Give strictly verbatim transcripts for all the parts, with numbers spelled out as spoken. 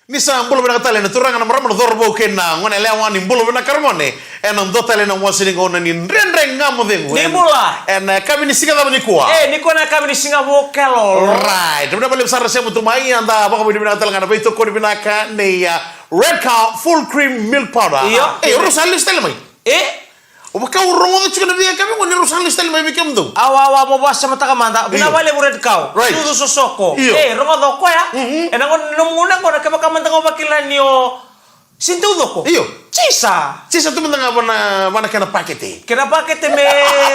Ni sa bula vinaka tale na turaga, na marama, na cauravou kei na gone yalewa, ni bula vinaka ragone. Ena dua tale na wasa ni gauna ni Dredre Ga Mo Cegu. Ni bula. Ena yakavi ni siga cava nikua? E, nikua na yakavi ni siga Vakalolo. Right. Vinaka vakalevu sara, sema tu mai, eda vakavinavinaka tale ga na veitokoni vinaka nei, a, Red Cow Full Cream Milk Powder. Io. E, o rau sa lesu tale mai. E? O vaka au rogoca tiko na veiyakavi qo ni rau sa lesu tale mai vei kemudou. Awa, awa, mo vakasamataka mada. Io. Vinaka vakalevu Red Cow. Right. Sucu sosoko. Io. E, rogoca o koya. Mhm. Ena gauna, nomu gauna qo na kevaka mada ga o vakila ni o sega ni taucoko. Io. Tisa. Tisa tu mada ga va na, va na kena pakete. Kena pakete me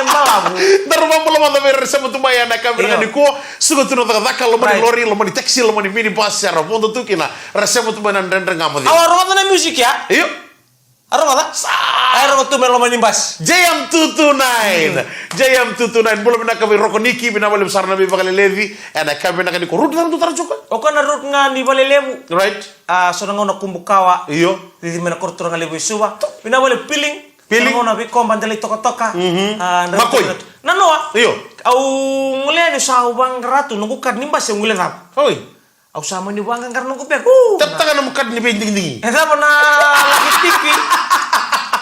balavu. Daru vabula mada vei ira era sema tu mai ena yakavi vinaka nikua. Suka tu na cakacaka, loma ni lori, loma ni taxi, loma ni minibus, era vodo tu kina. Era sema tu mai na Dredre Ga Mo Cegu. Awa, rogoca na music ya? Io. A rogoca? Sa. A rogo tu me loma ni basi. J M two two nine. Mm. J M two two nine. Bula vinaka vei Roko Niki, vinaka vakalevu sara na veivakaleleci. Ena yakavi vinaka nikua, route cava dou tara tiko? O koya na route ga ni Valelevu. Right. A, so na gauna Kubukawa. Io. Cici mai na koro turaga levu i Suva. Vinaka vakalevu Piling. Piling. So na gauna Vikoba, Delaitokatoka. Mhm. A, na Makoi. Nanoa. Io. Au gole yani, sa au vaqara tu, noqu card ni basi au gole cava. Oi. Au sa mani vaqaqara noqu bag. Uu, tataka na nomu card ni veidigidigi. E cava na laki tipi?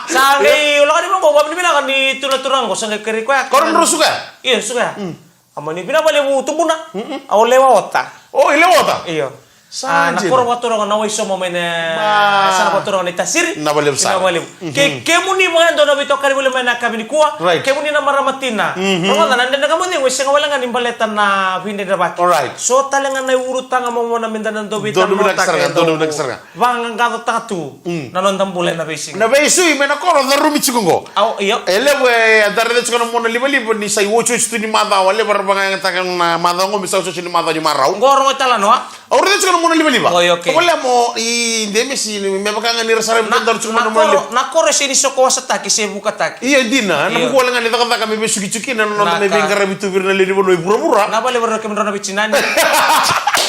Sa qai, au lako ni vaqo, vavinavinaka ni tu na turaga qo, sa qai kerei koya. Ko na drau suka ya? Io, suka ya. Mm. A mani vinaka vakalevu tubuna. Mm-mm. Au lewa ota. O, i lewa ota? Io. Sa, a, na jina. Koro vakaturaga na Waisomo mai na, ma, sa na vakaturaga na Itasiri. Vinaka vakalevu sara. Vinaka vakalevu. Mhm. Ke, kemuni vaka e dua na veitokani voli mai na yakavi nikua. Right. Kemuni na marama tina. Mhm. Rogoca na Dredre Ga Mo Cegu e sega wale ga ni baleta na veidredrevaki. Alright. So tale ga na iulutaga momona meda na dau veitalanoataka, dau vinaka sara ga, dau vinaka sara ga. Vaqaqacotaka tu, mm, na noda bula ena veisiga. Na veisui mai na koro Carumi tiko qo. Au, io. E levu e, da raica tiko na mona livaliva ni sa iotioti tu ni macawa, levu era vakayagataka na macawa qo me sa iotioti ni macawa ni marau. Qo rogo italanoa. Au raica tiko na mona livaliva. Oi, okay. Au volea mo i Demesi, me vaka ga ni ra sara, na, me daru tiko na mona livaliva. Na koro e sega ni soko wasataki se vukataki. Io, dina. Io. Na vuku wale ga ni cakacaka me veisukisuki na noda, na me veiqaravi tu vei ira na lewe ni vanua i vuravura. Na vale vei ira kemudrau na veitinani.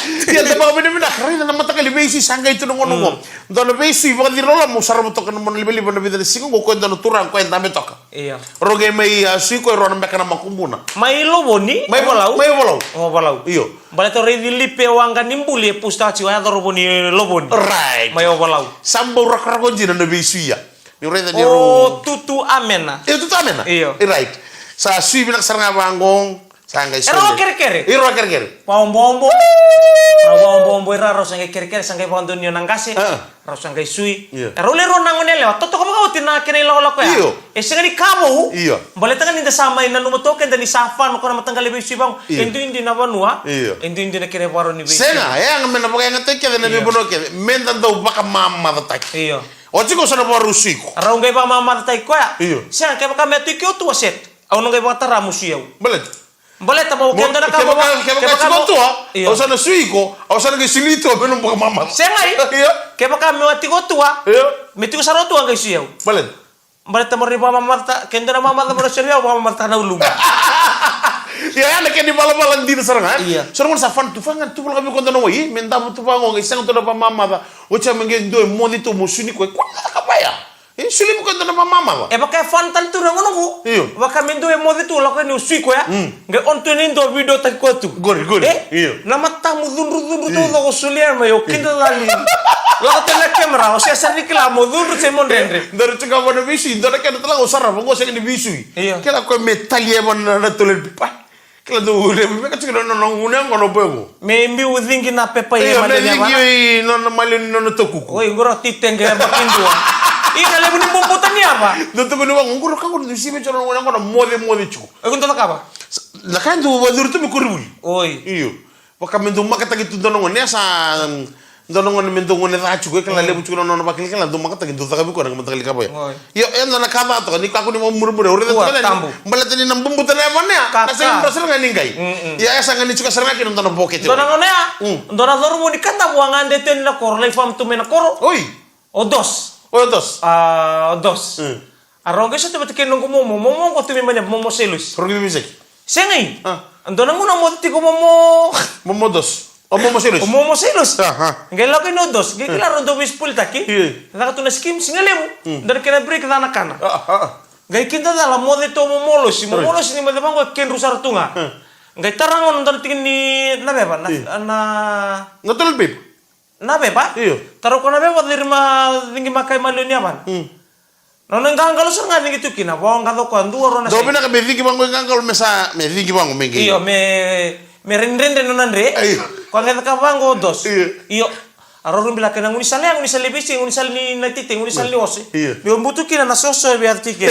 Ia, da vakavinavinaka, raica na mataqali veisui sa qai tu na gauna qo. Mm. Dua na veisui vakaciroloma, au sarava toka na mona livaliva na vica na siga qo, ko e dua na turaga, ko e dabe toka. Io. Rau qai mai, a, sui koya, rau na beka na makubuna. Mai Lovoni, mai Ovalau. Mai Ovalau. Ovalau. Io. Baleta rau raici lipe waqa ni buli e pusitaka tiko, a yaco Lovoni, Lovoni. Right. Mai Ovalau. Sa bau rakorako dina na veisui ya. Niu raica ni rau. O Tutu Amena. E, Tutu Amena? Io. E, right. Sa sui vinaka sara ga vaqo. Sa qai soli. E rau a kerekere. E rau a kerekere. Vaobobo. Rau vaobobo i ra, rau sa qai kerekere, sa qai vakadonui na qase. A. Rau sa qai sui. Io. E rau le rua na gone yalewa, totoka vakaoti na kena ilakolako ya. Io. E sega ni ka vou. Io. Baleta ga ni da sa mai nanuma toka keda ni sa fano ko na mataqali veisui vaqo. Io. E duidui na vanua. Io. E duidui na kena ivakarau ni veisui. Sega, e yaga me na vakayagataki kece na, io, veivanua kece. Me da dau vakamamacataki. Io. Oti ko sa na vakarau sui iko. Rau qai vakamamacataki koya. Io. Sega, kevaka me a tu i ke o tua set. Au na qai vakatara mo sui au. Baleta. Baleta mo, mo, keda na ka, kevaka, mo, kevaka, kevaka tiko mo tua, io, au sa na sui iko, au sa na qai soli tua me nomu vakamamaca. Sega i. Io. Kevaka me a tiko tua, io, me tiko sara o tua qai sui au. Baleta. Baleta mo rai vakamamaca, keda na mamaca mo na soli au, vakamamaca na ulumu. Ia, ya na kena ivalavala dina sara ga, e? Io. So na gauna sa fana tu, fana tu, voleka vei koya dua na wai, me davo tu vaqo, qai sega tu na vakamamaca. Oti ya me qai dua e moce tu mo sui ni koya, koya na cakava ya. E, soli vei koya dua na vakamamaca. E vaka e fun tale tu na gauna qo. Io. Vaka me dua e moce tu, lako yani o sui koya. Mm. Qai on tu yani e dua video taki koya tu. Qori, qori. E? Io. Na matamu cudrucudru taucoko, solia mai, o kidacala. Lako tale na camera, o sega sara ni kila mo cudru se mo dredre. Daru tukuna vua na veisui, dua na kena tale ga o sarava, qo sega ni veisui. Io. Kila koya me talia vua na, na toilet paper. Kila dou levu beka tiko na nona gunu yaqona o boy qo. Me biu cigi na pepa i, io, me cigi i nona maliwa ni nona tokuku. Oi, qori o titege e bakidua. Io, na levu ni bubuta ni yava. Dou tukuni vaqo, qori ka qori dou sivia tiko na nona gunu yaqona mocemoce tiko. Oi, ko dou cakava? Na ka dou vacuru tu me koronivuli. Oi. Io. Vaka me dou makataki tu dua na gone, sa Dua na gone me dua gone ca tiko, e kila, mm, levu tiko na nona vakilakila, dou makataki, dou cakavi koya na mataqali ka vaya. Oi. Io, e dua na ka ca toka, ni kakua ni vakamurimuri, au raica toka yani, tabu. Baleta ni na bubuta na yavana ya, ka, na sega ni, ka, dua sara ga ni qai. Mm, mm. Ia, e sa ga ni tiko sara ga kina dua na vokete. Dua na gone ya, mm, dua na cauravou ni Kadavu a gade tu yani na koro, lai fam tu mai na koro. Oi. O Dos. Oi, o Dos. A, o Dos. Mm. A rau qai sota vata kei noqu momo, momo qo tu mai Mania, momo Sailosi. Rau qai veisaki? Sega i. A. Dua na gauna moce tiko momo. Momo Dos. O momo Sailosi. O momo Sailosi. A, a. Qai lako i na o Dos. Qai, e, kila rau dau veisipolitaki. Io. Caka tu na scheme, siga levu. Mm. Dua na kena break, ca na kana. A, a, a. Qai kidacala moce tu o momo Losi. Momo Losi ni moce vaqo e kedru sara tu ga. E. Qai tara ga na dua na tiki ni na veva, na, io, na. Na toilet paper. Na veva? Io. Tara o koya na veva, ciri ma cigi makai maliwa ni yavana. Mm. Nona iqaqalo sara ga cigi tu kina, voqa toka dua rua na dou side. Vinaka me cigi vaqo iqaqalo me sa, me cigi vaqo me qai. Io, me, me redredre nona dre. Io. Koya qai caka vaqo o Dos. Io. Io. A rau rubi lake na gaunisala ya, gaunisala ni veisiga, gaunisala ni na tete, gaunisala ni ose. Io. Me o butu kina na soso e via tike.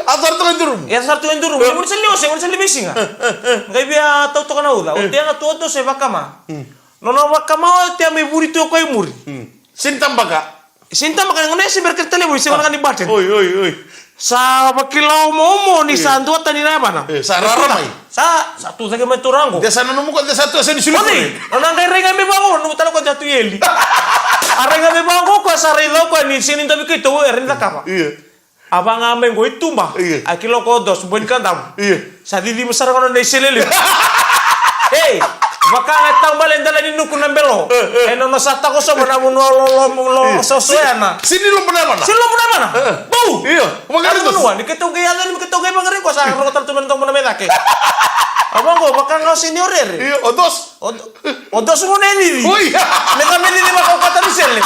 A sara toka e durumu. E sara toka e durumu. Io. Gaunisala ni ose, gaunisala ni veisiga. Qai via tau toka na uca. O tea na tu o Dos e vakama. Mm. Nona vakama o tea me vuri tu o koya i muri. Mm. Sini tabaka. Sini tabaka, na gauna ya se bera kere talevoni, se gona ga ni button. Oi, oi, oi. Sa vakila omaoma ni sa duatani na yavana. E, sa rara mai. Sa, sa tu cake mai turaga qo. De sa nanuma koya, de sa tu, sa ni sulu. Oi, kore. Nona qai rai ga mai vaqo, nanuma tale koya de sa tu i eli. A rai ga mai vaqo koya, sa raica o koya ni sega ni dua vei keitou e rawa ni cakava. Io. A vaga mai qo i tuba. Io. A kila o koya o Dos, boi ni kadavu. Io. Sa cicima sara ga nona iselele. Ei, vaka ga e taubale e dela ni nuku na belo. E, e. E nona sa takosova na vanua lo, lo, lo, lo, soso yana. Sini lobo na yavana. Sini lobo na yavana. E, e. Bau. Io, vaka ga ni Dos. Ni keitou qai yaco, ni keitou qai vaqarai koya sa rogo tale tu mai na domo na mai cake. A vaqo, vaka ga o sini o rere. Io, o Dos. O, o Dos mo na e cici. Oi. Me ka me cici vaka o kata ni sele.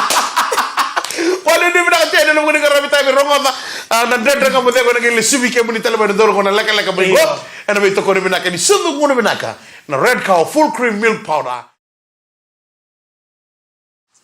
Vale, ni vinaka tena, ni vinaka ravi tavi rogoca. A, na Dredre Ga Mo Cegu ena qai lesuvi kemuni tale mai na doro ko na lekaleka mai qo. Io. Ena veitokoni vinaka ni sucu gunu vinaka. Na Red Cow Full Cream Milk Powder.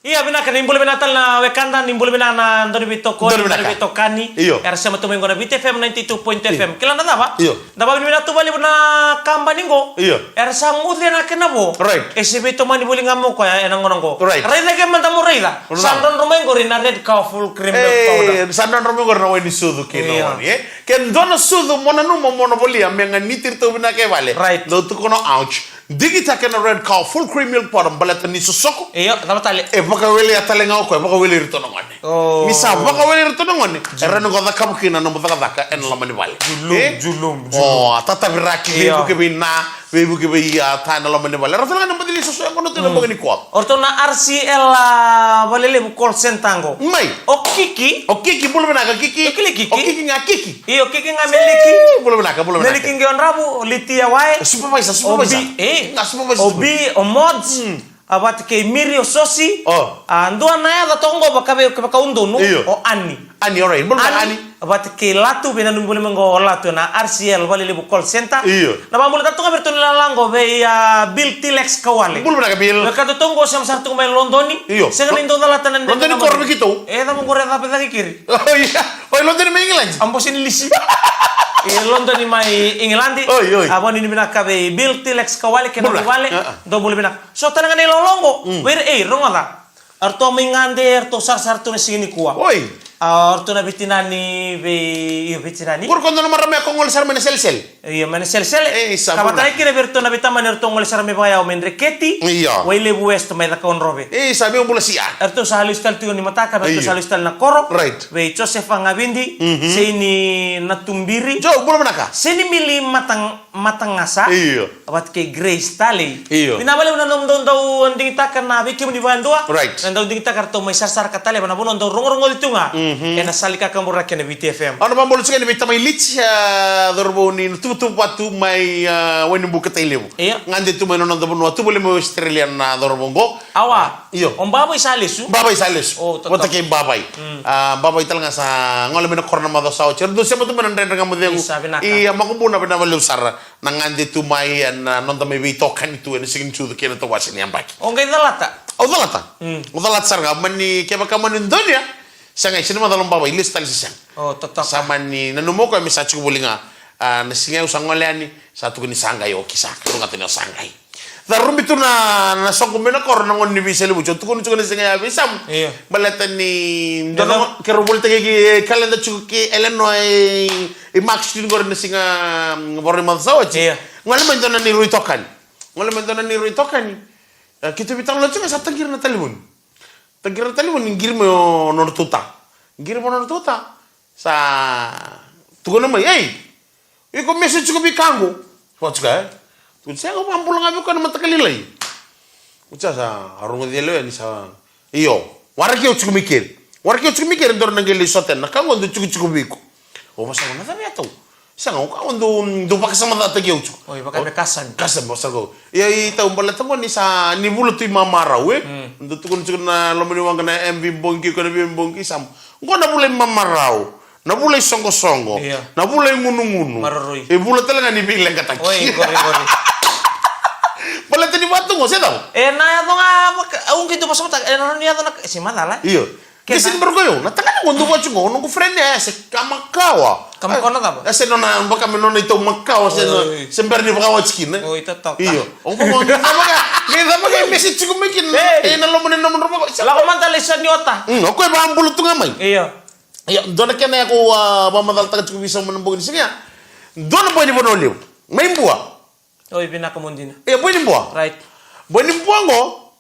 Ia, vinaka, ni bula vinaka tale na wekada, ni bula vinaka na dau ni veitokoni, dau ni veitokani. Io. Era sema tu mai qo na Viti F M ninety-two point five F M. Io. Kila na cava? Io. Da vakavinavinaka tu vakalevu na kabani qo. Io. Era sa guce na kena vo. Right. E se veitomani voli ga mo koya ena gauna qo. Right. Raica ke mada mo raica. Sa drodro mai qori na Red Cow Full Cream Milk Powder. E, sa drodro mai qori na wai ni sucu kei na oni, e? Ke dua na sucu mo nanuma mo na volia me ganiti iratou vinaka e vale. Right. Dou tukuna ouch. Digitaka na Red Cow Full Cream Milk Powder, baleta ni sosoko. Io, cava tale? E vakawelea tale ga o koya, e vakawelei iratou na gone. Oh. Ni sa vakawelei iratou na gone, e rawa ni ko cakava kina na nomu cakacaka ena loma ni vale. Julum, e? Julum, julum. O, a tataviraki, io, veivuke vei na, veivuke vei a ta ena loma ni vale. Ratou na gone na baci ni soso e gona tu na bogi ni koa. O ratou na R C L, a, Valelevu Call Center qo. Mai. O Kiki. O Kiki, bula vinaka Kiki. O Kiki. O Kiki ga Kiki. Io, Kiki ga me liki. Bula vinaka, bula vinaka. Me liki qe o Dravu, o Litia Wae. Supervisor, supervisor. O Bi, e. Na supervisor. O Bi, o Mods. Mm. A vata kei Miri, o Sosi. Oh. A dua na yaca toka qo vaka vei, vaka udonu. Io. O Ani. Ani, alright. Bula vinaka Ani. Ani. A vata kei Latu, vei nanumi voli mai qo o Latu ena R C L Valelevu Call Center. Io. Na vabula toka vei ratou na lala qo vei, a, Bill Tilex Kawale. Bula vinaka Bill. Vei ka toka qo sema sara tu mai Lodoni. Io. Sega ni dau calata na Lodoni koro vei keitou. E cava qo re cava cake kiri. Oh, ia. Oi, Lodoni mai England. A bose ni lisi. E Lodoni mai England. Oi, oi. A vakanuinui vinaka vei Bill Tilex Kawale kei na vuvale. Bula. A, a. Dou bula vinaka. So tale ga na ilololo qo. Mm. Vei ira, ei, rogoca. Eratou mai gade, eratou sarasara tu na siga nikua. Oi. A, eratou na veitinani vei, io, veitinani. Qori ko dua na marama ya ko gole sara mai na selesele. Io, mai na selesele. Ei, sa bula. Ka vata kei iratou na veitamani eratou gole sara mai vakayawa mai Dreketi. Io. Wailevu West mai Cakaudrove. Ei, sa via bula sia. Eratou sa lesu tale tiko ni mataka, eratou sa lesu tale na koro. Right. Vei Josefa Gavidi, mhm, Seini Natubiri. Jo, bula vinaka. Seini Mili Matang-, Matagasa. Io. Vata kei Grace Talei. Io. Vinaka vakalevu na nomudou dau digitaka na vei kemuni vakadua. Right. Na dau digitaka ratou mai sarasara ka taleva na vanua dau rogorogoci tu ga. Mhm. Ena sala ni kakaburaki ena Viti F M. Au na vabula tiko yani vei tamai Liti, a, cauravou ni Tuvatuva tu mai, a, Wainibuka, Tailevu. Io. Gade tu mai na noda vanua, tu voli mai Australia na cauravou qo. Awa. Io. O Bavai sa lesu? Bavai sa lesu. O, totoka. Vata kei Bavai. Mm. A, Bavai tale ga sa gole mai na koro na macawa sa oti. Eratou sema tu mai na Dredre Ga Mo Cegu. Isa, vinaka. Ia, makubuna, vinaka vakalevu sara. Na gade tu mai, ena, a, noda mai veitokani tu ena siga ni sucu kei na tawase ni yabaki. O qai calata? Au calata. Mm. Au calata sara ga, mani, kevaka mani donuya, sa qai, sega ni macala o Bavai, lesu tale se sega. O, totoka. Sa mani nanuma o koya me sa tiko voli ga. A, na siga au sa gole yani, sa tukuni sa qai, o ki sa, ka rugata ni o sa qai. Carubi tu na, na soqo mai na koro na gone ni veiselevuti. Au tukuna tiko na siga ya vei Samu. Io. Baleta ni dua na, keirau volitaki, e, kaleda tiko kei Eleanor, e, e Mark Street qori na siga, mm, voro ni macawa sa oti. Io. Gole mai dua na neirau itokani. Gole mai dua na neirau itokani. E, keitou veitalanoa tiko sa taqiri na talevoni. Taqiri na talevoni, qiri mai o nodratou ta. Qiri mai o nodratou ta. Sa tukuna mai, ei! Iko message tiko vei ka qo. Vaka tiko, e? Tukuna, sega, au vakabula ga vei koya na mataka lailai. Tukuna, sa, sa, a rogoci e lewe ni sa, io. Waraki au tiko mai keri. Waraki au tiko mai keri, dou na qai lai sota na ka qo, dou tikotiko vei iko. Au vaka sara, na cava ya tau? Sega, o kau dau, dau vakasamataki au tiko. Oi, vaka me kasami. Kasami, o sa kau. Ia i tau baleta qo ni sa ni vula tu i mamarau, e? Mm. Dau tukuna tiko na loma ni waqa na M V bogi, ko na V M bogi, sa qo na vula i mamarau. Na vula i soqosoqo. Ia. Na vula i gunugunu. Maroroi. E vula tale ga ni veileqataki. Oi, qori, qori. Baleta ni vatu qo, se tau? E, na yaco ga, vaka, au qai dau vasamataka, e, na nona yaco na, e, se macala. Io. Ke sini baroko io, na tagane qo dau vatu qo, noqu friend e, se ka makawa. Ka makawa na cava? E, se nona, baka me nona i tau makawa, se na, oi, se bera ni vakawati kina. Oi, totoko. Io. O qo qai cava ga, qai cava ga, e message tiko mai kina. Ei. E, na loma ni nomudrau vaka. Lako mada lai sa ni ota. Mm, o koya e vakabula tu ga mai. Io. Ia, dua na kena ya ko, a, vakamacalataka tiko vei sauma na bogi ni siga ya. Dua na boy ni Vanua Levu. Mai Bua. Oi, vinaka mo dina. Ia, boy ni Bua. Right. Boy ni Bua qo,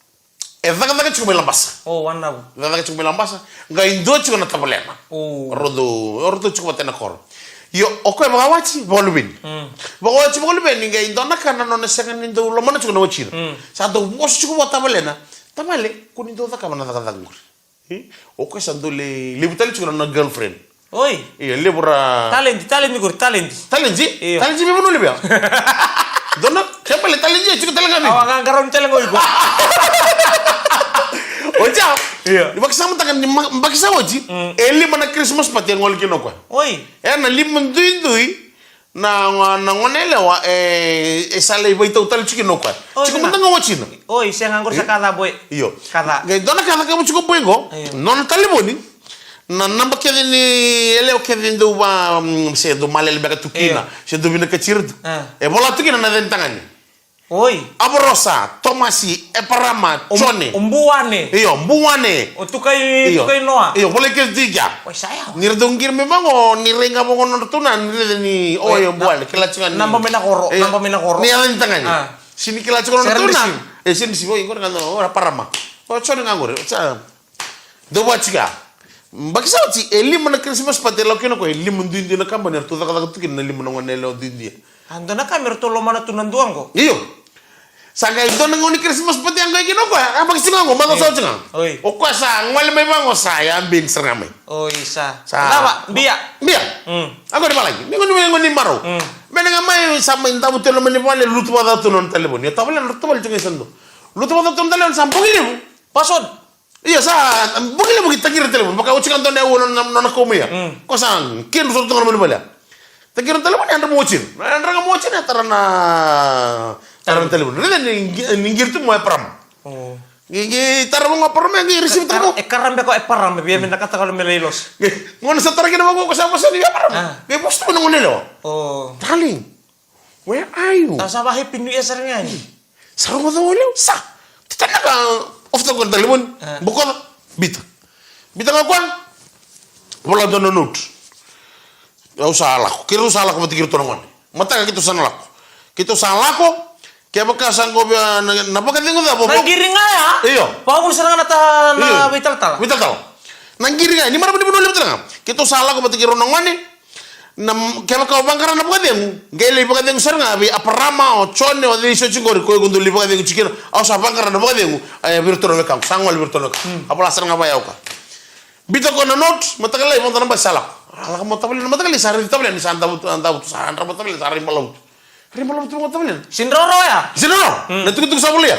e cakacaka tiko mai Labasa. O, wanavu. Cakacaka tiko mai Labasa. Qai dua tiko na tavalena. O. Ratou, ratou tiko vata ena koro. Io, o koya vakawati, vakaluveni. Mm. Vakawati, vakaluveni, qai dua na ka na nona sega ni dau lomana tiko na watina. Mm. Sa dau vosa tiko vua tavalena. Tavale, ko ni dau cakava na cakacaka qori. E? O koya sa dau le-, levu tale tiko na nona girlfriend. Oi. Io, levu ra. Talent, talent qori, talent. Talent? Io. Talent me Vanua Levu ya. Dua na, kevaka le talent ya tiko tale ga vei. Awa, qaqarauni tale ga o iko. Oti ya. Io. Ni vakasamataka ni ma-, baki sa oti. Mm. E lima na Christmas party e gole kina o koya. Oi. E na lima duidui. Na, na gone yalewa, e, e sa lai vaitau tale tiko kina o koya. Oi, tiko mada ga o watina. Oi, sega qori sa ka ca boy. Io. Ka ca. Qai dua na ka cakava tiko o boy qo, io, nona talevoni, na naba kece ni yalewa kece dau va, mm, se dau malele beka tu kina, io, se dau vinakati ira tu. A. E vola tu kina na yaca ni tagane. Oi. Avarosa, Tomasi, Eparama, o, Jone. O Buane. Io, Buane. O tukai, io, tukai Noa. Io, volai kece tu i kea. Oi, sa ya. Ni ratou qiri mai vaqo, ni rai ga vaqo nodratou na, ni raica ni, oi, oi, o Buane, kila tiko ga ni. Naba mai na koro, io, naba mai na koro. Ni yaca ni tagane. A. Sini kila tiko ga nodratou na. Sini risivi. E, sini risivi, oi, qori ga o Eparama. O Jone ga qori, o sa. Dau vaka tiko ya. Baki sa oti, e lima na Christmas party e lako kina o koya, e lima duidui na kabani, eratou cakacaka tu kina na lima na gone yalewa duidui. A dua na ka me ratou lomana tu na dua qo. Io. Sa qai dua na gauna ni Christmas party a qai kina o koya, a baki tiko ga qo, macawa sa oti ga. Oi. O koya sa gole mai vaqo sa, ya bini sara ga mai. Oi, sa. Sa. Cava, bia? Bia. Mm. A qori valagi, me goni, me goni marau. Mm. Me na ga mai, sa mai davo tu e loma ni vale, lutu vakacaca tu na nona talevoni. Io, tavale, lutu vale tu ga i sa dua. Lutu vakacaca tu na nona talevoni, sa bogi levu. Password. Io, sa, bogi levu qai takira na talevoni. Vaka oti ga dua na aua nona, nona kau mai ya. Mm. Ko sa, kidru sara tu ga na mani vale ya. Takira na talevoni, yadra mo watina. Yadra ga mo watina, tara na, tara na talevoni. Raica ni qi-, ni qiri tu mai o Eparama. O. Qai, qai tara vaqo o Eparama, qai risivi tu vaqo. E kara beka o Eparama, via vinakata ga me lai losa. Qai, gauna sa tara kina vaqo, ko sa vosa ni Eparama. A. Qai vosa tu na gone yalewa. O. Darling. Where are you? Sa, sa va Happy New Year sara ga yani. Sa rogoca o levu, sa. Tata na ka, off the call talevoni. A. Bokoca, bita. Bita ga koya. Vola dua na note. Au sa lako. Keitou sa lako vata keitou na gone. Mataka keitou sa na lako. Keitou sa lako. Kevaka sa qo via na, na vakacegu cava. Na qiri ga ya? Io. Vakavuna sara ga na ta-, na, io, veitalatala. Veitalatala. Na qiri ga ya. Ni marama ni Vanua Levu tale ga. Keitou sa lako vata keitou na gone. Na, kevaka o vaqara na vakacegu, qai lai vakacegu sara ga vei Eparama, o Jone, o cei soti qori, ko iko dau lai vakacegu tiko kina, au sa vaqara na vakacegu, e, vei iratou na wekaqu, sa gole vei iratou na wekaqu. Mm. A vola sara ga vaya o koya. Bita koya na note, mataka lailai, vodo na basi sa lako. A lako mai o tavalena, mataka lailai, sa raici tavalena, sa davo tu, davo tu, sa yadra mai o tavalena, sa rai balavu tu. Rai balavu tu mai o tavalena. Sini rawarawa ya? Sini rawarawa. Mm. Na tukutuku sa volia.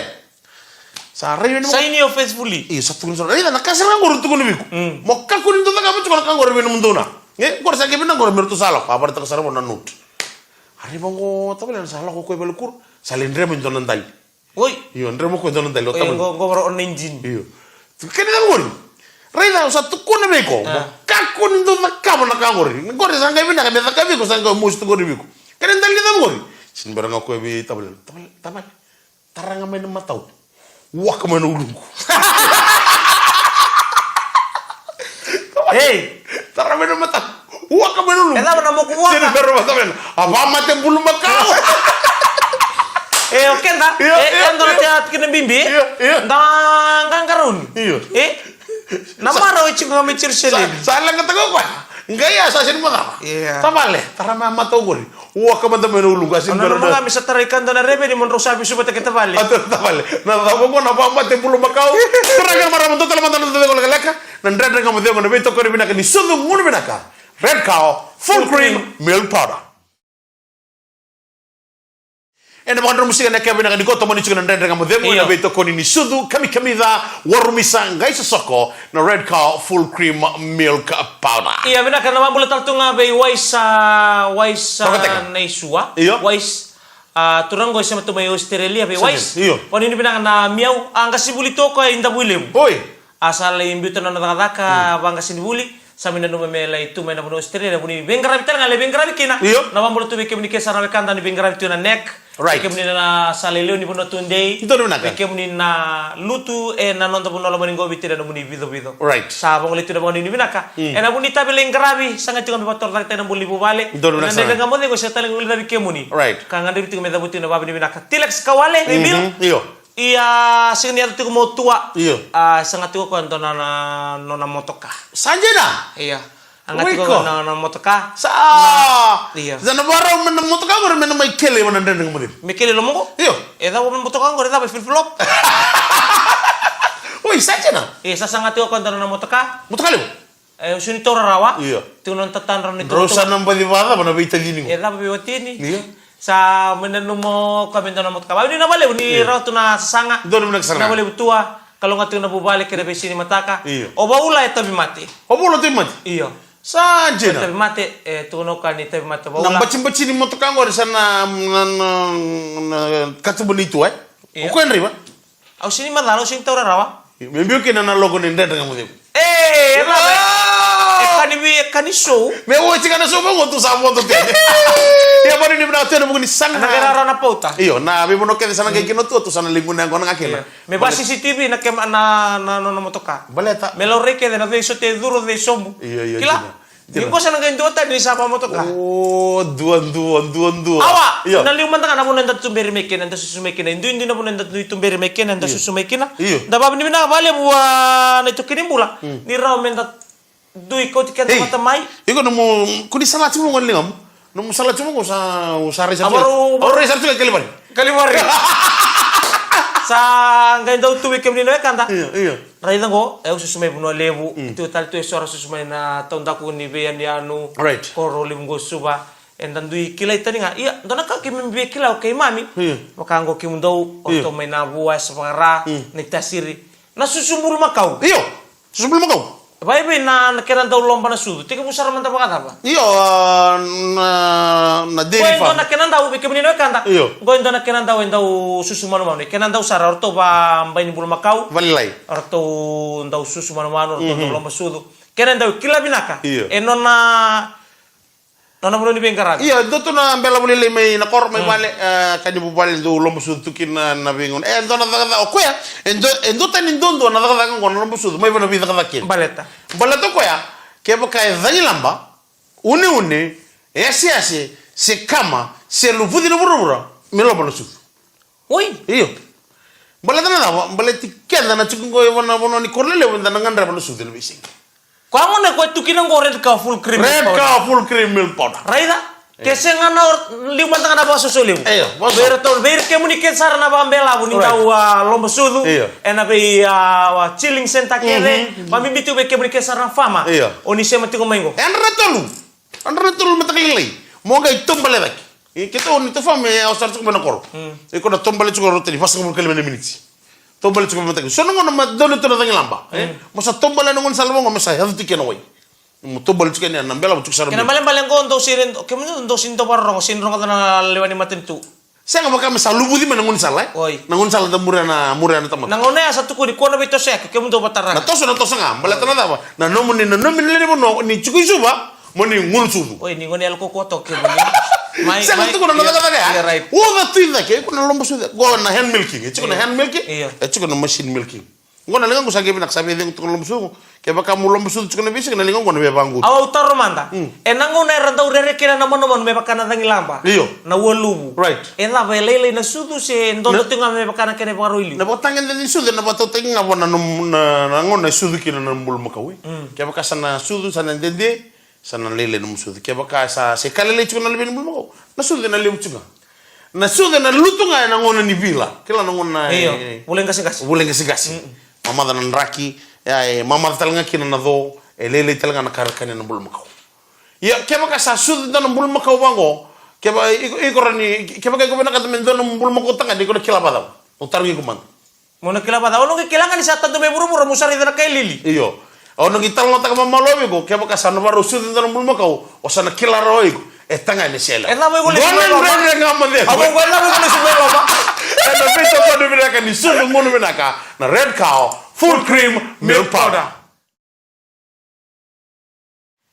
Sa rai vei na. Sign your faithfully. Io, sa tukuna sara. Raica na ka sara ga qori tukuna vei iko. Mm. Mo kakua ni dau cakava tiko na ka qori vei nomudou na. E, qori sa qai vei na qori me ratou sa lako. A vakaraitaka sara vua na note. A rai vaqo o tavalena sa lako o koya i valekura. Sa lai drema e dua na dali. Oi. Io, drema o koya e dua na dali. O tavalena. Oi, qo, qo vara o nineteen. Io. Kena cava qori. Raica, au sa tukuna vei iko. A. Mo kakua ni dau cakava na ka qori. Qori sa qai vinaka me caka vei iko, sa qai mosi tu qori vei iko. Kena dali cava qori. Sini bera ga o koya vei tavalena. Tavale, tavale. Tara ga mai na matau. Waka mai na uluqu. Ei! Tara mai na matau. Waka mai na uluqu. E cava na moku waka? Sini bera vata mai na. A vamate bulumakau. E, o keda. Io, e, io, keda na io. Te ati kina bibi. Io, io. Da qaqarauni. Io. E? Na marau e tiko ga mai Jerusalemi. Sa, sa leqataka o koya. Qai ya sa sini macala. Ia. Tavale, tara mai na matau qori. Waka mada mai na uluqu, a sini bera. Au nanuma ga me sa tarai ka dua na reveni mo drau sa vesuvataki tavale. A tavale. Na cava qo na vamate bulumakau. Tara ga na marama, dou tale mada na dou cegu lekaleka. Na Dredre Ga Mo Cegu, na veitokoni vinaka ni sucu gunu vinaka. Red Cow, full cream, milk powder. Ena vakadromusiga na kevaka ni ko tomani tiko na Dredre Ga Mo Cegu, io, ena veitokoni ni sucu, kamikamica, warumisa, qai sosoko, na Red Cow Full Cream Milk Powder. Ia, vinaka, na vakabula tale tu ga vei Wais, a, Wais, a, Rokoteka. Naisua. Io. Wais, a, turaga qo e sema tu mai Australia, vei Wais. Io. Vakanuinui vinaka na Miau, a, qasenivuli tu o koya i Davuilevu. Oi. A sa lai biuta na nona cakacaka, mm, vaqasenivuli, sa mai nanuma me lai tu mai na vanua Australia, na vuni veiqaravi tale ga, lai veiqaravi kina. Io. Na vakabula tu vei kemuni kece sara na wekada ni veiqaravi tu na neck. Right. Vei kemuni na sa lai lewe ni vanua tudei. Donu vinaka. Vei kemuni na lutu ena noda vanua lomani qo, veitira na nomuni vicovico. Right. Sa vagolei tu na vakanuinui vinaka. Mm. Ena vuni tavi lai qaravi, sa qai tiko me vakatorocaketaki na bula ni vuvale. Donu vinaka sara. Na Dredre Ga Mo Cegu, e sega tale ga ni guilecavi kemuni. Right. Ka gadrevi tiko me cavuti na vakanuinui vinaka. Tilex Kawale, vei Bill. Mhm. Io. Ia, sega ni yaco tiko mo tua. Io. A, saga tiko koya dua na, na, nona motoka. Sa dina? Ia. A ga tiko koya na, na motoka. Sa. Na, ia. Sa na vakarau me na motoka qori me na mai kele vei na Dredre Ga Mo Cegu. Me kele loma qo? Io. E cava me motoka qori, e cava, e flip-flop? Oi, sa dina? Ia, sa saga tiko koya dua na motoka. Motoka levu? E, au sega ni taura rawa. Io. Tiko na tatadra ni. Drau sa na baci vakacava na veitacini qo? E cava veiwatini? Io. Sa mai nanuma o koya me dua na motoka. Vakanuinui na vakalevu ni, io, rawa tu na sasaga. Donu vinaka sara. Na vakalevu tua, kalougata tiko na vuvale kei na veisiga ni mataka. Io. O Vaula e tauvimate. O Vaula tauvimate? Io. Sa dina. E tauvimate, e tukuna o koya ni tauvimate o Vaula. Na batibati ni motoka qori sa na, na, na, na katuba ni tua, e? Io. O koya e draiva? Au sega ni macala, au sega ni taura rawa. Me biu kina na logo ni Dredre Ga Mo Cegu. E, e cava, e? Ah! E ka ni vi-, e ka ni show. Me oti ga na show, me oti tu sa vodo tiko. Ia, vakanuinui vinaka tu ena vuku ni saga. Na qai rarawa na pauta. Io, na veivanua kece sa na qai kina tu, tu sa na liguna yaqona ga kina. Io. Me va C C T V na kema-, na, na, na, na motoka. Baleta. Me laurai kece na cei sote e curu, cei sobu. Io, io, kila? Dina. Ni ko sa na qai dua tani ni sa vakamotoka. O, dua, dua, dua, dua. Awa, io, na liu mada ga na vanua eda tuberi mai kina, eda susu mai kina. E duidui na vanua eda dui tuberi mai kina, eda, io, susu mai kina. Io. Da vakavinavinaka vakalevu, a, na itoki ni bula. Mm. Ni rawa meda dui kauti keda, ei, vata mai. Iko nomu, ko ni salati mo qo na ligamu. Nomu salati mo qo sa, sa rai sara tu. Au rai sara tu ga Kalivari. Kalivari. Sa qai dau tu vei kemuni na wekada. Io, io. Raica qo, e, au susu mai Vanua Levu, mm, tu tale tu e so era susu mai na taudaku ni veiyanuyanu, right, koro levu qo Suva. Eda dui kilai tani ga. Ia, dua na ka keimami via kila o keimami. Io. Vaka qo kemudou, o, io, ratou mai Navua, Yasavakara, mm, Naitasiri. Na susu bulumakau. Io, susu bulumakau. Vakaevei na, na kena dau loba na sucu? Tekivu sara mada vakacava? Io, a, na, na dairy farm. Qo e dua na kena dau, vei kemuni na wekada. Io. Qo e dua na kena dau e dau susu manumanu. E kena dau sara, o ratou vakabai ni bulumakau. Vakalailai. O ratou dau susu manumanu, o ratou, mhm, dau loba sucu. Kena dau kila vinaka. Io. E nona, nona vanua ni veiqaravi. Io, e dua tu na bela vakalailai mai na koro, mai, mm, vale, e, ka ni vuvale dau loba sucu tu kina na veigauna. E dua na cakacaka, o koya, e dua, e dua tani duadua na cakacaka qo na loba sucu, mai vei na veicakacaka kece. Baleta. Baleta o koya, kevaka e cagilaba, uneune, yaseyase, se kama, se luvuci na vuravura, me loba na sucu. Oi. Io. Baleta na cava, baleti keda na tiko qo e vanua, vanua ni koro lelevu, eda na gadreva na sucu ena veisiga. Koya gona e koya tu kina qo Red Cow Full Cream Milk Powder. Red Cow Full Cream Milk Powder. Raica? Io. Ke sega na or-, liu mada ga na vakasoso levu. Io, vakasoso. Vei iratou, vei ira kemuni kece sara na vakabelavu ni, right, dau, a, loba sucu. Io. Ena vei, a, chilling center kece. Mhm. Vakabibi tu vei kemuni kece sara na farmer. Io. O ni sema tiko mai qo. Yadra na tolu. Yadra na tolu mataka lailai. Mo qai taubale cake. E, keitou ni tafa me, e, au sara tiko mai na koro. Mm. Iko na taubale tiko rauta ni vasagavulu ka lima na miniti. Taubale tiko mai mataka. So na gauna me donu tu na cagilaba, e? Mm. Mo sa taubale na gaunisala vaqo me sa yaco tiko kina wai. Mo taubale tiko kina na bela, mo tiko sara. Kena mai balebale qo dou sega ni, kemudou dou sega ni dau vakarorogo, sega ni rogoca na lewa ni matanitu. Sega vaka me sa luvuci mai na gaunisala, e? Oi. Na gaunisala da muria na, muria na tamata. Na gauna ya sa tukuni, kua na veitoso yake, kemudou vakarorogo. Na toso, na toso ga, baleta na cava? Na nomuni, na nomuni lewe ni vanua, ni tiko i Suva, mo ni gunu sucu. Oi, ni gone yalo kaukaua toka kemuni. Mai, sega, mai, tukuna na, ia, cakacaka ya. Ia, right. Oca tu i cake, e tiko na loba sucu, qo na hand milking, e tiko na, ia, hand milking, ia, e tiko na machine milking. Qo na liga qo sa qai vinaka, sa via cegu toka na loba sucu. Kevaka mo loba sucu tiko na veisiga, na liga qo na via vaqo. Au, au taro mada. Mm. Ena gauna era dau rere kina na manumanu me vaka na cagilaba. Io. Na ualuvu. Right. E cava, e lailai na sucu se dodo tiko ga me vaka na kena ivakarau i liu? Na vakatagedegede ni sucu ena vakatautaki ga vua na nomu, na, na gauna e sucu kina na bulumakau, e. Mm. Kevaka sa na sucu, sa na dede, sa na lailai nomu sucu. Kevaka sa, se ka lailai tiko na luve ni bulumakau, na sucu ena levu tiko ga. Na sucu ena lutu ga ena gauna ni vila. Kila na gauna, io, e, vula i qaseqase. Vula i qaseqase. Mm. Mamaca na draki, e, e mamaca tale ga kina na co, e lailai tale ga na ka ra kania na bulumakau. Ia, kevaka sa sucu dua na bulumakau vaqo, Kevaka iko, iko rawa ni, kevaka iko vinakata me dua na bulumakau tagane, iko na kila vakacava? Au tarogi iko mada. Mo na kila vakacava? Au na qai kila ga ni sa tadu mai vuravura, mo sa raica na kai lili. Io. Au na qai talanoataka mamalo vei iko, kevaka sa na vakarau sucu e dua na bulumakau, o sa na kila rawa iko. E tagane se yalewa. E cava iko lesu mai loma? Dua na dredre ga mo cegu. Au vou e cava iko lesu mai loma? Ena veitokoni vinaka ni sucu gunu vinaka na Red Cow Full Cream Milk Powder.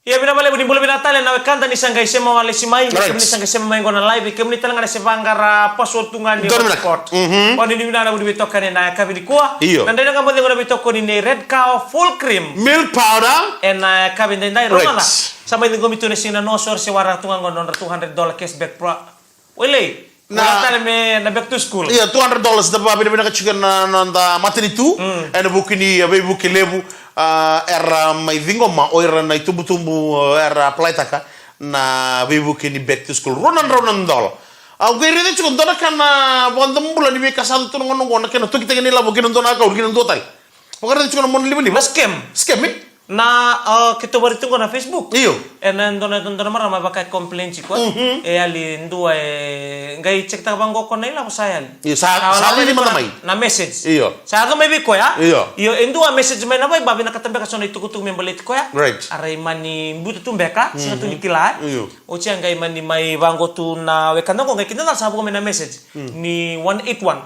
Ia, vinaka vakalevu, ni bula vinaka tale na wekada ni sa qai sema wale si mai, ni Right. kemuni ni sa qai sema mai qo na live, kemuni tale ga na se vaqara password tu ga ni Dua na hotspot. Mhm. Oni ni vinaka na vuni veitokani na yakavi nikua. Io. Na dredre ga mo cegu na veitokoni ni Red Cow Full Cream Milk Powder. Ena yakavi daidai, Right. rogoca. Sa mai ciqomi tu na siga na noa, so ra se waraka tu ga qo na nodra two hundred dollar cashback pro. Wailei. Na Na tale me na back to school. Ia, two hundred dollars da vakavinavinaka tiko na noda matanitu. Mm. Ena vuku ni, a, veivuke levu, a, era mai ciqoma o ira na itubutubu, a, era apply-taka na veivuke ni back to school. Rua na drau na dola. Au qai raica tiko dua na ka na vakadomobula ni veika sa tu na gauna oqo, na kena tokitaki na ilavo kina dua na account kina dua tale. Vakaraica tiko na mona livaliva. Na scam. Scam, e? Na, a, keitou vakaraica tiko na Facebook. Io. Ena dua na, dua na marama vaka e complain tiko. Mhm. E yali dua e, qai check-taka vaqo ko na ilavo sa yali. Io, sa, sa lako lili mada mai na message. Io. Sa yaco mai vei koya. Io. Io, e dua message mai na Viber, vinakata beka so na itukutuku me baleti koya. Right. A rai mani buta tu beka, sega tu ni kila, e. Io. Oti a qai mani mai vaqo tu na wekada qo, qai kidacala sa vuka mai na message. Mm. Ni one eight one.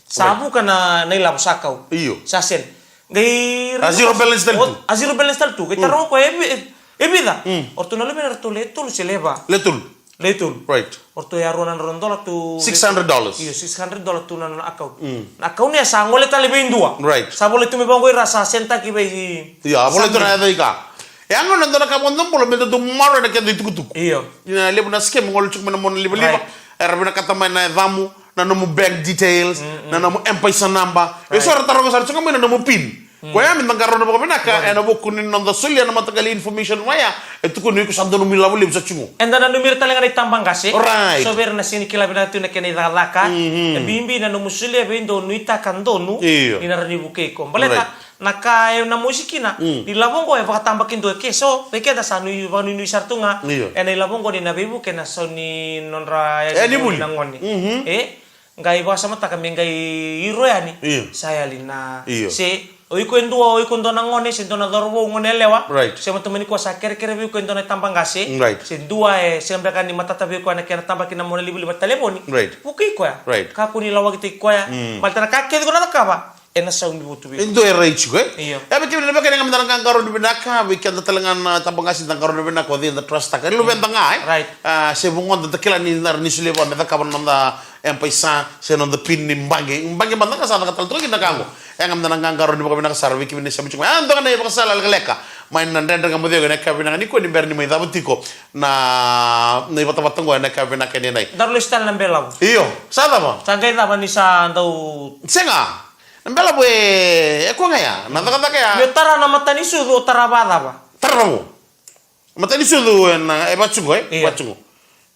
Sa Right. vuka na, na ilavo sa kau. Io. Sa send. Qai A zero balance tale tu. A zero balance tale tu. Qai Mm. taroga o koya e vi-, e, e vica. Mm. O ratou na luvena ratou le tolu se le va. Le tolu. Le tolu. Right. O ratou ya rua na drau na dola tu. Six hundred dollars. Io, six hundred dollars tu na nona account. Mm. Na account ya sa gole tale vei dua. Right. Sa volai tu mai vaqo ira sa send-taki vei Io, a volai tu na Sunday. Yaca i ka. E a gauna dua na ka vakadomobula me da dau maroroya na keda itukutuku. Io. Ina levu na scam e gole tiko mai na mona livaliva. Right. Era vinakata mai na yacamu, na nomu bank details, Mm, mm. na nomu M-PAiSA number. E Right. so era taroga sara tiko ga mai na nomu pin. Mm. Koya me da qarauna vakavinaka, Right. ena vuku ni noda solia na mataqali information vaya, e tukuni iko sa dua nomu ilavo levu sa tiko. Eda nanumi ira tale ga na itabaqase. Right. So vei ira na sega ni kila vinaka tu na kena icakacaka. Mhm. E bibi na nomu solia vei donu, nuitaka donu, Io. ni na rawa ni vukei iko. Baleta, Right. na ka e na mosi kina, Mm. ni lavo oqo e vakatabakidua ke so, vei keda sa nui, vakanuinui sara tu ga, Io. ena ilavo oqo ni na veivuke na sau ni nodra E, ni vuli. na gone. Mhm. E, qai vakasamataka me qai iro yani, Io. sa yali na Io. se, o iko e dua, o iko dua na gone, se dua na cauravou gone yalewa, Right. se matamani koya sa kerekere vei iko e dua na tabaqase, Right. se dua e, se beka ni matata vei koya na kena tabaki na mona livaliva talevoni, Right. vukei koya. Right. Kakua ni lawakitaki koya, Mm. baleta na ka kece ko na cakava, ena sau ni votu vei. E dua e rai tiko, e? Io. E, vei kemuni na veiwekani, ga me da na qaqarauni vinaka, vei keda tale ga na tabaqase da qarauna vinaka, o cei da trust-taka. E luveda ga, e? Right. A, se vugoda da kila ni na rawa ni solia vua me cakava na noda M-PAiSA, se noda pin ni baqe. Baqe mada ga sa caka tale toka kina na ka oqo. E, ga me da na qaqarauni vakavinaka sara, vei kemuni na sema tiko mai. A, dua ga na ivakasala lekaleka. Mai na Dredre Ga Mo Cegu ena yakavi vinaka nikua ni bera ni mai cava tiko na, na ivatavata oqo ena yakavi vinaka ni nai. Daru lesu tale na belavu. Io, sa cava? Sa qai cava ni sa dau Sega. Na belavu e, e koya ga ya. Na cakacaka ya. Ni o tara na matanisucu, o tara vakacava? Tara rawa. Matanisucu e na, e vatuqo, e? Io. Vatuqo.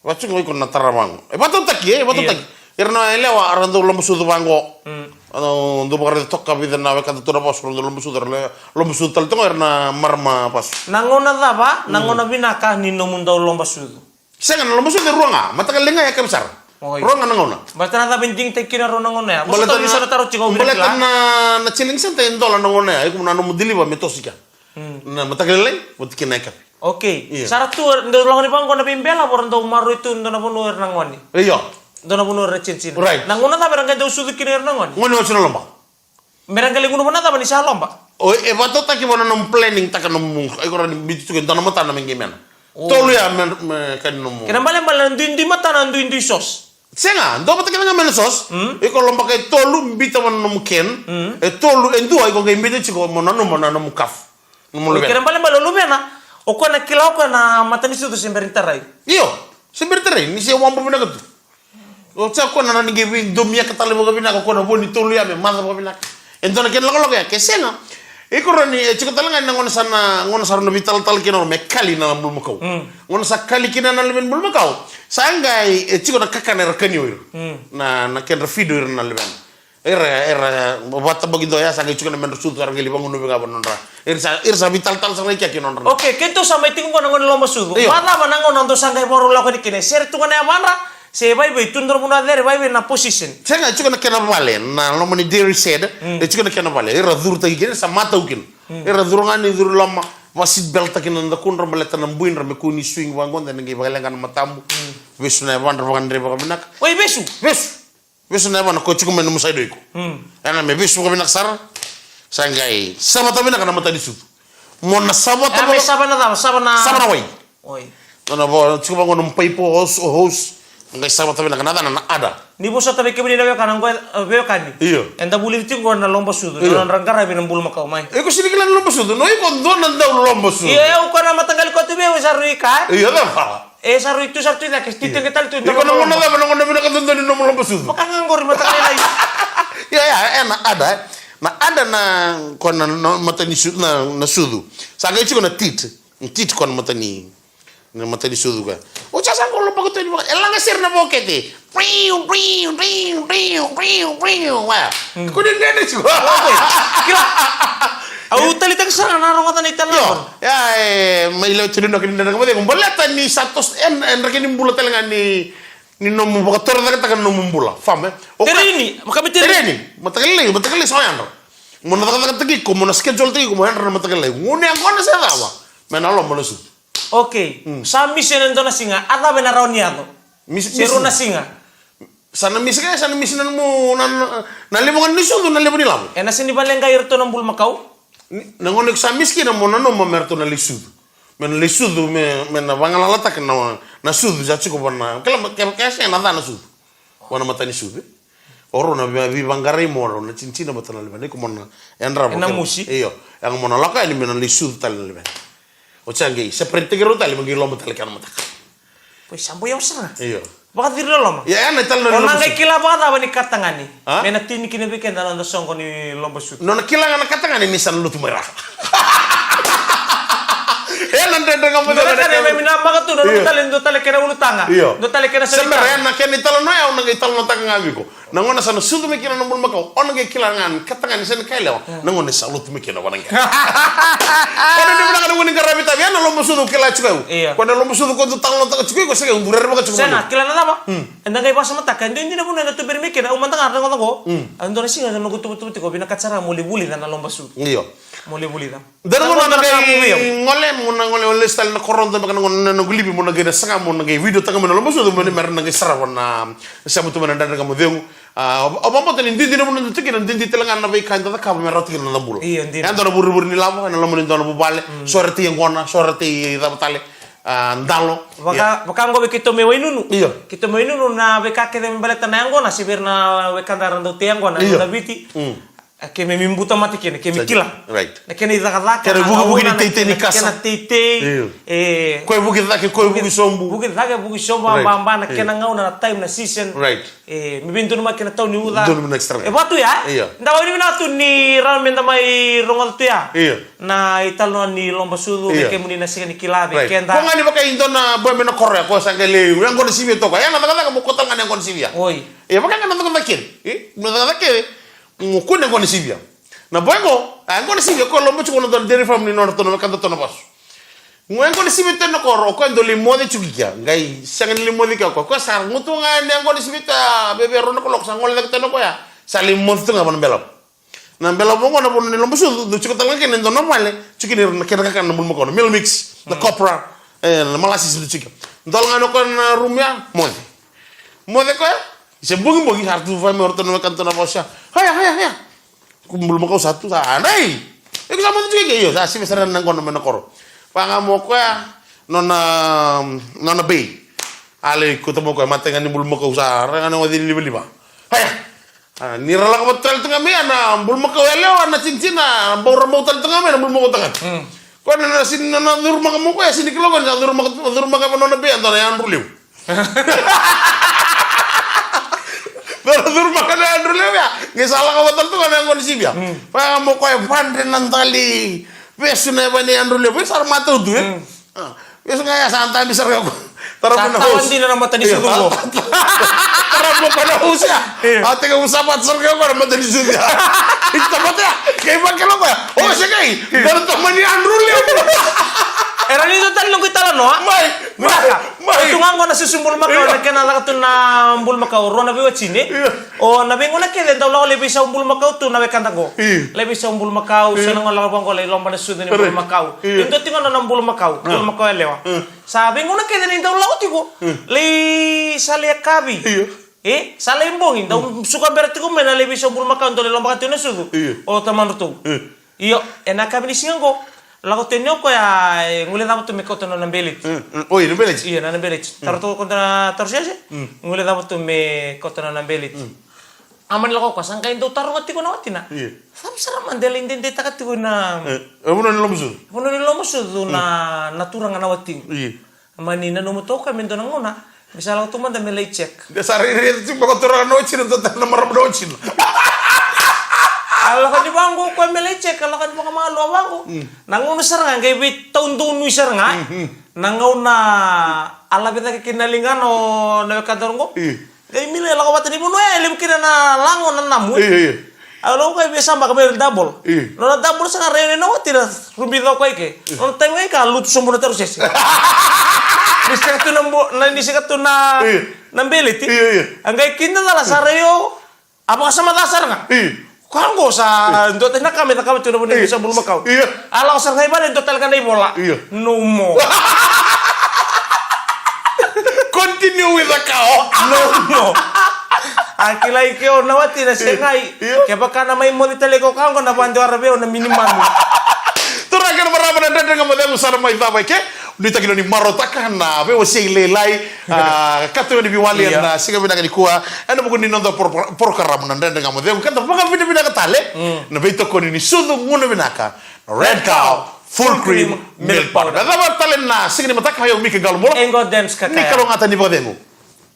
Vatuqo iko na tara vaqo. E vakatautaki, e? E vakatautaki. Io. Ira na yalewa, era dau lobasucu vaqo. Mm. Era dau vakaraica toka vica na wekada tu na vasu, era dau lobasucu, era le-, lobasucu tale toka, ira na marama vasu. Na gauna cava, na gauna vinaka ni nomu dau lobasucu? Sega, na lobasucu e rua ga, mataka lailai ga, yakavi sara. Oi. Rua ga na gauna. Baleta na cava e digitaki kina rua na gauna ya? Baleta na, baleta na, na chilling center e dola na gauna ya, iko na nomu deliver me toso i kea. Mm. Na mataka lailai, oti kina yakavi. Okay. Io. Sa ra tu, dau lako ni vaqo na veibelavu, ra dau maroroi tu, dua na vanua era na gone. Io. Dua na vanua era na chinachina. Right. Na gauna cava era qai dau sucu kina era na gone? Gone oti na loba. Me ra qai lai gunuva na cava ni sa loba? O, e vakatautaki vua na nomu planning taka nomu, iko rawa ni biuta tiko e dua na matana me qai mena. O. Tolu ya me, me ka ni nomu. Kena ibalebale na duidui matana, duidui sauce. Sega, dua vata kece ga me na sauce. Mm. Iko lobaka e tolu, biuta vua na nomu can. Mm. E tolu, e dua, iko qai biuta tiko mo nanuma na nomu kafu. Nomu luvena. Kena ibalebale o luvena, o koya na kila o koya na matanisucu se bera ni tarai. Io, se bera ni tarai, ni se wabu vinaka tu. O sa koya na, na ni qai veidomiaka tale vakavinaka, o koya na vo ni tolu ya me maca vakavinaka. E dua na kena lakolako ya, ke sega. Iko rawa ni, e tiko tale ga na gauna sa na, gauna sa rawa ni veitalatala kina me kali na bulumakau. Mm. Gauna sa kali kina na luvena ni bulumakau. Sa qai, e tiko na kakana era kania o ira. Mm. Na, na kedra feed o ira na luvena. Era, era, vata baki dua ya sa qai tiko na medra sucu, sa ra qai li vagunuvi ga va nodra. Era sa, era sa vitalatala sa qai kea ki nodra. Okay, keitou sa mai tiko qo na gauna ni lomasucu. Io. Vacava na gauna dou sa qai vakarau lako yani kina? Sere tu ga na yavadra, se vaivai tu dra vanua cere, vaivai na position. Sega, e tiko na kena vale, na loma ni dairy shed, mm, e tiko na kena vale. Era curutaki kina, sa matau kina. Mm. Era curu ga ni curu loma, va seat belt taki na dakudra, baleta na buidra, me kua ni swing vaqo, da na qai vakaleqa na matamu. Mm. Vesu na yavadra, vakadre vakavinaka. Oi, vesu? Vesu. Vesu na yavana ko tiko mai na nomu side o iko. Mm. Ena me vesu vakavinaka sara. Sa qai savata vinaka na matanisucu. Mo na savata. Ena me sava na cava, sava na, sava na wai. Oi. Nona vo tiko vaqo na paipo, hose, hose. Qai savata vinaka na cana na ada. Ni vosota vei kemuni na veiwekani qo, e, veiwekani. Io. Eda vulici tiko qo na lomasucu. Io. Na nodra qaravi na bulumakau mai. Iko sega ni kila na lomasucu. No iko dua na dau lomasucu. Io, e, o koya na mataqali koya tu vei au e sa rui ka, e? Io, cava? E sa rui tu, sa rui tu i cake, titaqe tale tu. Iko na gauna cava na gauna vinaka duadua ni nomu lomasucu? Vaka ga qori mataqali lai. Ia, ia, e na ada, e. Na ada na, ko na, na matanisucu, na, na sucu. Sa qai tiko na tit. Tit ko na matani, na matanisucu ka. O sa sa ko lomasucu tu ni vaka, e laga sere na vokete. Riu, riu, riu, riu, riu, riu. Wa. Hmm. Ko ni dede tiko. Kila. Au taleitaka sara na rogoca na italanoa. Io. Ia, e, mai lewe tu ni noki ni dredre ka mo cegu. Baleta ni sa toso, e, e, dredre ni bula tale ga ni, ni nomu vakatorocaketaka na nomu bula. Fam, e? O ka- Tereni, vaka me tereni. Tereni. Mataka lailai, mataka lailai sa o yadra. Mo na cakacakataki iko, mo na schedule-taki iko, mo yadra na mataka lailai. Gunu yaqona se cava. Me na loma na sucu. Okay. Mm. Sa misi ena dua na siga, a cava ena rawa ni yaco? Misi, se misi. Rua na siga. Sa na misi ka, sa na misi na nomu, na, na, na levu ga ni sucu, na levu ni lavo. Ena sega ni vale qai iratou na bulumakau? Ni, na gauna iko sa misi kina mo nanuma me ratou na lai sucu. Me na lai sucu, me, me na vagalalataka na, na sucu, sa tiko vana, kila, ke, ke sega na ca na sucu. Vana matanisucu. O rau na vei, veivaqarai mo rau, na tinitina vata na luvena, iko mo na, yadrava. Ena musi. Io, yaga mo na lako yani me na lai sucu tale na luvena. O sa qai, separate-taki rau tale, me qai loma tale kena mataka. Poi sa boi au sara. Io. Vakaciri loloma. Ia, ia, na italanoa ni lomasucu. O na qai kila vakacava ni katagane. A? Me na tini kina vei keda na noda soqo ni lomasucu. Nona kila ga na katagane ni sa na lutu mai ra. E na dredre ga mo cakava. Dua na ka me na maka tu, na nomu tale, dua tale kena ulutaga. Io. Dua tale kena sa bera, e na kena italanoa ya, au na qai talanoataka ga vei iko. Na gauna sa na sucu mai kina na bulumakau, o na qai kila ga ni katagane se na ka yalewa, na gauna sa lutu mai kina vana qe. O na ni vinaka na gauna ni qaravi tavi, e na lomasucu kila tiko au. Io. Ko na lomasucu ko dau talanoataka tiko iko, sega, au dau rerevaka tiko. Sega, kila na cava? Hmm. Eda qai vakasamataka, e dua, e dua na vanua eda tuberi mai kina, au mada ga rogoca qo. Hmm. Au dua na siga, na noqu tuvatuva tiko, vinakata sara mo lai vulica na lomasucu. Io. Mo lai vulica. Dua na gauna na qai gole, mo na gole, o lesu tale na koro, dua beka na gauna na noqu livi, mo na qai na saga, mo na qai video taka mai na lomasucu, mo ni mera na qai sarava na, na sema tu mai na dredre ka mo cegu. A, au vakabauta ni didi na vanua da tu kina, didi tale ga na veika eda cakava me rawata kina na noda bula. Io, dina. E dua na vurevure ni lavo, ena loma ni dua na vuvale, mm, sore tei yaqona, sore tei cava tale, a, dalo. Vaka, ia, vaka qo vei keitou mai Wainunu. Io. Keitou mai Wainunu na veika kece me baleta na yaqona, se vei ira na wekada era dau tei yaqona, io, na Viti. Mm. A, keimami buta mate kina, keimami kila. Right. Na kena icakacaka, kena ivukivuki ni teitei ni kasa. Kena teitei. Io. E. Ko e vuki cake, ko e vuki sobu. Vuki cake, vuki sobu, right, baba, na, io, kena gauna, na time, na season. Right. E, me vei donumaki na tau ni uca. Donumaki sara ga. E vaka tu ya. Io. Da wai ni vinaka tu ni rawa me da mai rogoca tu ya. Io. Na italanoa ni lomasucu, io, vei kemuni na sega ni kila, vei, right, keda. Ko ga ni vaka e dua na boy mai na koro ya, ko sa qai lai, yaqona sivia toka. Ya na cakacaka mo ko tale ga na yaqona sivia. Oi. E vaka ga na cakacaka kece. E, na cakacaka kece. Mo kua ni yaqona sivia. Na boy qo, a, yaqona sivia, ko loba tiko na dua na dairy farm ni nodratou na wekadatou na vasu. Mo yaqona sivia tu ena koro, o koya dau lai moce tiko i kea. Qai sega ni lai moce i kea o koya. Koya sa gutu ga ni yaqona sivia tu, a, veve rua na kaloko, sa gole cake tu ena koya. Sa lai moce tu ga vana belavu. Na belavu qo na vanua ni lomasucu, dau tiko tale ga kina e dua na vale, tiko kina na kena kakana na bulumakau, na meal mix, na, mm, copra, e, na molasses, dau tiko. Dola ga ena koya na rumu ya, moce. Moce koya, se bogibogi, sa tu vaka mai o ratou na wekadatou na vasu ya. Haya, haya, haya. Ko bulumakau sa tu sa, a, dai! Iko sa moce tiko i ke? Io, sa sivia sara na yaqona mai na koro. Vaka ga mo koya, nona, nona bei. A lai kauta mo koya, matai ga ni bulumakau sa, ra ga na oci livaliva. Haya! A, ni ra lako vata tale tu ga mai ya na bulumakau yalewa, na tinitina, bau ra bau tale tu ga mai na bulumakau tagane. Mm. Koya na, na sega ni na curumaka mo koya, sega ni kila o koya ni sa curumaka, curumaka vei nona bei, a dua na yadru levu. Dua na curumaka na yadru levu ya. Qai sa lako vata tale tu ga na yaqona sivia. Mm. Vaka mo koya, vadre na dali. Vesu na yava ni yadru levu. Sa ra matau tu, e? Mm. A, vesu ga ya sa dabe sara ga o koya. Tara. Sa mo na tawa hose. Dina na mata ni sucu qo. Tara mo ko na hose ya. Io. A teke mo sa vata sara ga ko na mata ni sucu ya. Ita mata ya. Kei vakila ko ya. O se kei. Io. Dara tamani Andrew Leon. Era ni dau tali noqu italanoa. Mai. Vinaka. Mai. Tu ga qo na susu bulumakau, io, na kena caka tu na bulumakau, rua na veiwatini. Io. O na veigauna kece dau lako lai veisau bulumakau tu na wekada qo. Io. Lai veisau bulumakau, io, so na gauna lako vaqo lai loba na sucu ni, right, bulumakau. Io. E dua tiko na nona bulumakau, ah, bulumakau yalewa. Ah. Sa veigauna kece ni dau lako tiko. Hmm. Lai sa lai yakavi. Io. E, sa lai bogi, dau, hmm, suka bera tiko mai na lai veisau bulumakau, dau lai lobaka tiko na sucu. Io. O tamadratou. Hmm. Io, ena yakavi ni siga qo, lako tani o koya, e, guilecava tu me kauta na nona beleti. Hmm, hmm. Oi, na beleti? Io, na nona beleti. Hmm. Tara tu o koya na tarusese, hmm, guilecava tu me kauta na nona beleti. Hmm. A mani lako o koya, sa qai dau taroga tiko na watina. Io. Cava sara mada e lai dedeitaka tiko na, e, e vanua ni lomasu? Vanua ni lomasu na, mm, na turaga na watiqu. Io. Mani nanuma toka me dua na gauna me sa lako tu mada me lai check. De sa rairai tu vaka turaga na watina, dua tale na marama na watina. A lako ni vaqo o koya me lai check, a lako ni vakamalua vaqo. Mm. Na gauna sara ga qai veitaudonui sara ga. Mm, mm. Na gauna a lave cake kina na ligana o na wekadaru qo. Io. Qai mila e lako vata ni vanua ya, e levu kina na lago na namu. Io, io. A lako qai via sabaka me double. Io. Nona double sa ga rai na watina, rubi coko i ke. Io. Nona taimi ga i ka lutu sobu na tarusese. Ni sega tu na bo-, na, ni sega tu na, io, na beleti. Io, io. A qai kida cala sa rai o. A vakasama ca sara ga. Io. Ka qo sa, io, dua tani na ka me cakava tiko na vanua ni, io, sa bulumakau. Io. A lako sara ga i vale, dua tale ga na ivola. Io. No more. Continue with the cow. No more. A kilai ke o na watina, io, segai. Io. Kevaka na mai moce tale ko ka qo, na vakadewara vei au na minimami. Turaga kei na marama, na Dredre Ga Mo Cegu sa na mai cava i ke. Nuitaki ni o ni marautaka na veiwasei lailai, a, ka tu ni veiwali, io, ena siga vinaka nikua. Ena vuku ni noda poro-, porokaramu na Dredre Ga Mo Cegu, ka da vakavinavinaka tale, mm, na veitokoni ni sucu gunu vinaka na Red Cow Full Cream Milk Powder. Me cava tale na siga ni mataka, o yau Mika Qalobula. Qo Dennis Kakaya. Ni kalougata, ni vakacegu.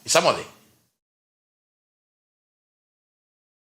Ni sa moce.